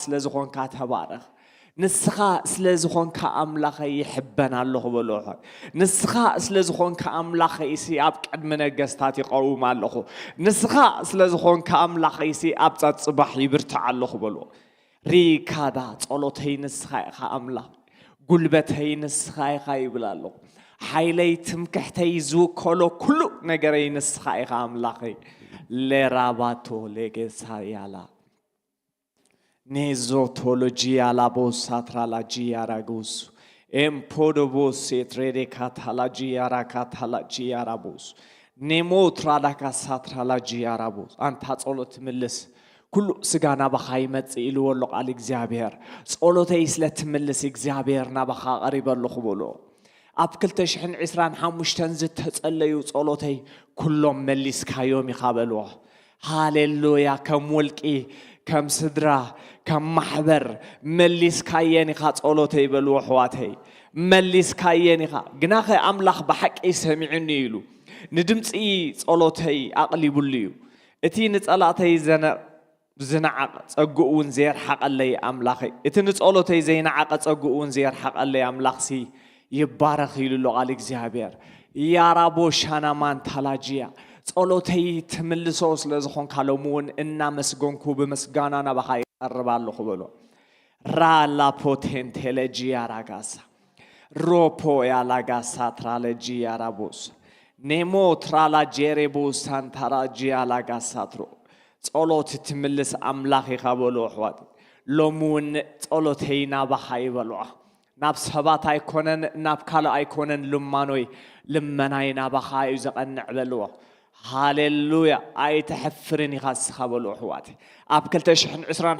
ስለ ዝኾንካ ተባረኽ። ንስኻ ስለ ዝኾንካ ኣምላኸይ ይሕበን ኣለኹ በሉ ኣሕዋት። ንስኻ ስለ ዝኾንካ ኣምላኸይ ሲ ኣብ ቅድሚ ነገስታት ይቐውም ኣለኹ። ንስኻ ስለ ዝኾንካ ኣምላኸይ ሲ ኣብ ጸጽባሕ ይብርትዕ ኣለኹ በሉ። ሪካዳ ጸሎተይ ንስኻ ኢኻ ኣምላኽ፣ ጉልበተይ ንስኻ ኢኻ ይብል ኣለኹ። ሓይለይ ትምክሕተይ ዝውከሎ ኩሉ ነገረይ ንስኻ ኢኻ ኣምላኸይ። ሌራባቶ ሌጌሳ ያላ ኔዞቶሎጂ ያላቦ ሳትራላጂ ያራጉስ ኤምፖዶቦ ሴትሬዴ ካታላጂ ያራ ካታላጂ ያራቦስ ኔሞ ትራዳካ ሳትራላጂ ያራቦስ። ኣንታ ጸሎት ትምልስ ኩሉ ስጋ ናባኻ ይመጽእ ኢልዎ ኣሎ ቃል እግዚኣብሔር። ጸሎተይ ስለ ትምልስ እግዚኣብሔር ናባኻ ቀሪበ ኣለኹ በሎ። ኣብ ክልተ ሽሕን ዕስራን ሓሙሽተን ዝተጸለዩ ጸሎተይ ኩሎም መሊስካዮም ኢኻ በልዎ። ሃሌሉያ። ከም ውልቂ፣ ከም ስድራ፣ ከም ማሕበር መሊስካየን ኢኻ ጸሎተይ በልዎ ኣሕዋተይ። መሊስካየን ኢኻ። ግናኸ ኣምላኽ ብሓቂ ሰሚዑኒ ኢሉ ንድምፂ ጸሎተይ ኣቕሊቡሉ እዩ። እቲ ንጸላእተይ ዘነ ዝነዓቐ ጸግኡ እውን ዘየርሓቐለይ ኣምላኸይ፣ እቲ ንጸሎተይ ዘይነዓቐ ጸግኡ እውን ዘየርሓቐለይ ኣምላኽሲ ይባረኽ ኢሉ ኣሎ ቃል እግዚኣብሔር። ያራቦ ሻናማን ታላጅያ ጸሎተይ ትምልሶ ስለ ዝኾንካ ሎሚ እውን እናመስገንኩ ብምስጋና ናባኻ ይቐርብ ኣለኹ በሎ። ራላ ፖቴንቴለጂ ያራጋሳ ሮፖ ያላጋሳ ትራለጂ ያራቦስ ኔሞ ትራላ ጄሬቦ ሳንታራጂ ያላጋሳ ትሮ ጸሎት ትምልስ ኣምላኽ ኢኻ በሉ ኣሕዋት። ሎሚ እውን ጸሎተይ ናባኻ ይበልዖ። ናብ ሰባት ኣይኮነን፣ ናብ ካልእ ኣይኮነን ልማኖይ፣ ልመናይ ናባኻ እዩ ዘቐንዕ በልዎ። ሃሌሉያ። ኣይተሕፍርን ኢኻ እስኻ በሉ ኣሕዋት። ኣብ ክልተ ሽሕን ዕስራን